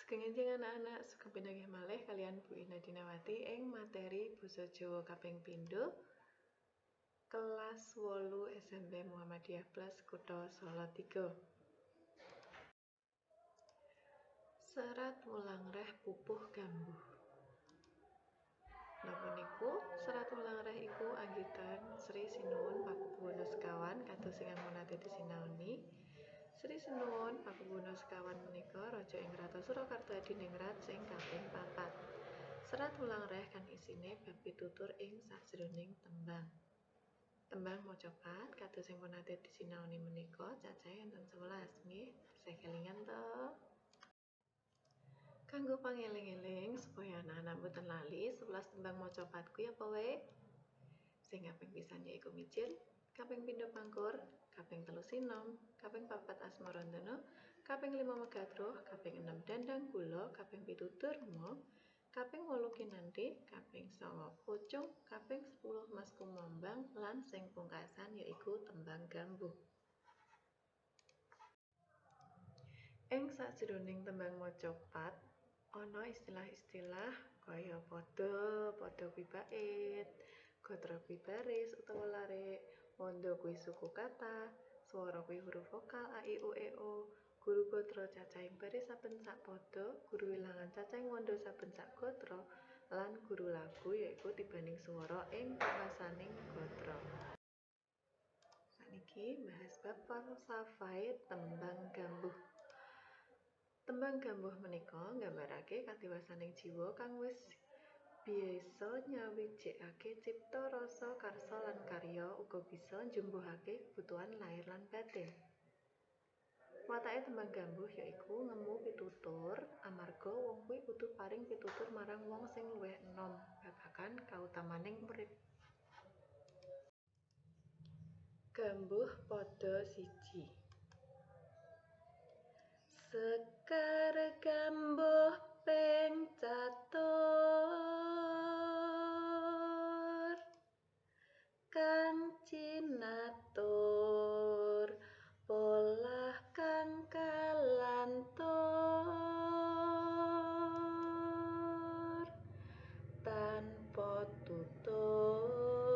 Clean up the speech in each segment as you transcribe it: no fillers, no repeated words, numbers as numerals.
Sugeng enjing anak-anak, sugeng pinanggih malih kaliyan Bu Ina Dinawati ing materi Basa Jawa kaping pindho kelas 8 SMP Muhammadiyah Plus Kutha Salatiga. Serat Wulangreh Pupuh Gambuh. Napa niku? Serat Wulangreh iku anggitan Sri Sinuwun Pakubuwono Sekawan kados ingkang nate disinaoni. Sri Sinuwun Pakubuwono Sekawan menika raja ing Kraton Surakarta Hadiningrat sing kaping papat. Serat Wulangreh kang isine bab pitutur ing sajroning tembang. Tembang macapat kados sing nate disinaoni menika cacahe enten 11 nggih. Tasih kelingan to? Kanggo pangeling-eling supaya anak-anak mboten lali, 11 tembang macapat kuwi apa wae? Sing kaping pisan yaiku mijil, kaping pindho pangkur, kaping telu sinom, kaping papat asmarandana, kaping lima megatruh, kaping enem dandang gula, kaping pitu durma, kaping 8 kinanthi, kaping 9 pocung, kaping 10 mas kumambang, lan sing pungkasan yaiku tembang gambuh. Ing sajroning tembang macapat ana istilah-istilah kaya padha, padha kuwi bait, gatra kuwi baris utawa larik, wanda kuwi suku kata, swara kuwi huruf vokal a i u e o, guru gatra cacahing baris saben sak pada, guru wilangan cacahing wanda saben sak gatra, lan guru lagu yaiku tibaning swara ing pungkasaning gatra. Sakniki bahas bab falsafah tembang gambuh. Tembang gambuh menika nggambarake katiwasaning jiwa kang wis bisa nyawijikake cipta rasa karsa lan karya uga bisa njumbuhake kebutuhan lahir lan batin. Watake tembang gambuh yaiku ngemu pitutur amarga wong kuwi kudu paring pitutur marang wong sing luwih enom babagan kautamaning urip. Gambuh pada 1. Sekar gambuh ping catur kang cinatur polah kang kalantur tanpa tutur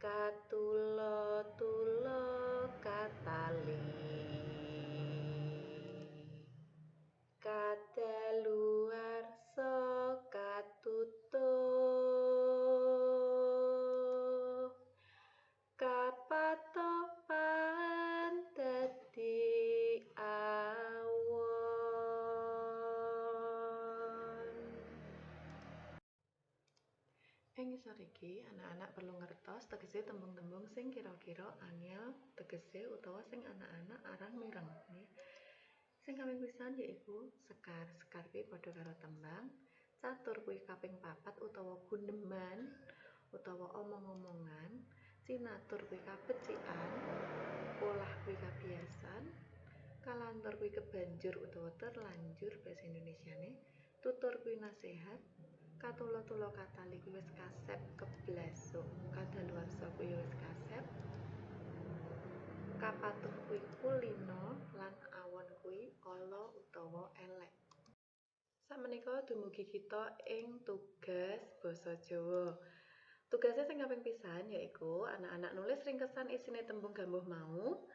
katula-tula katali kadaluwarsa katutuh kapatopan dadi awon. Ing ngisor iki anak-anak perlu ngertos tegese tembung-tembung sing kira-kira angel tegese utawa sing anak-anak arang mireng nggih. Sing kaping pisan yaiku sekar. Sekar kuwi padha karo tembang. Catur kuwi kaping papat utawa gundeman utawa omong-omongan. Cinatur kuwi kabecikan. Polah kuwi kabiasan. Kalantur kuwi kebanjur utawa terlanjur bahasa Indonesiane. Tutur kuwi nasihat. Katula-tula katali kuwi wis kasep keblasuk. Kadaluwarsa kuwi wis kasep. Kapatuh kuwi kulina lan awon kuwi ala utawa elek. Sakmenika dumugi kita ing tugas basa Jawa. Tugasnya sing kaping pisan yaiku anak-anak nulis ringkesan isine tembung gambuh mau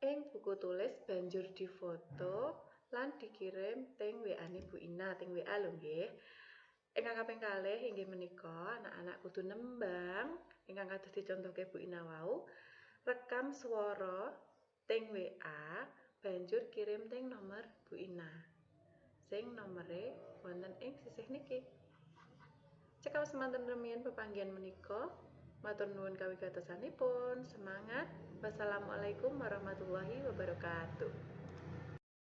ing buku tulis banjur difoto lan dikirim teng WA-ne Bu Ina, teng WA lho nggih. Ingkang kaping kalih inggih menika anak-anak kudu nembang ingkang kados dicontohke Bu Ina wau, rekam swara teng WA banjur kirim teng nomor Bu Ina. Sing nomere wonten ing sisih niki. Cekap semanten rumiyin pepanggihan menika. Matur nuwun kawigatosanipun. Semangat. Wassalamualaikum warahmatullahi wabarakatuh.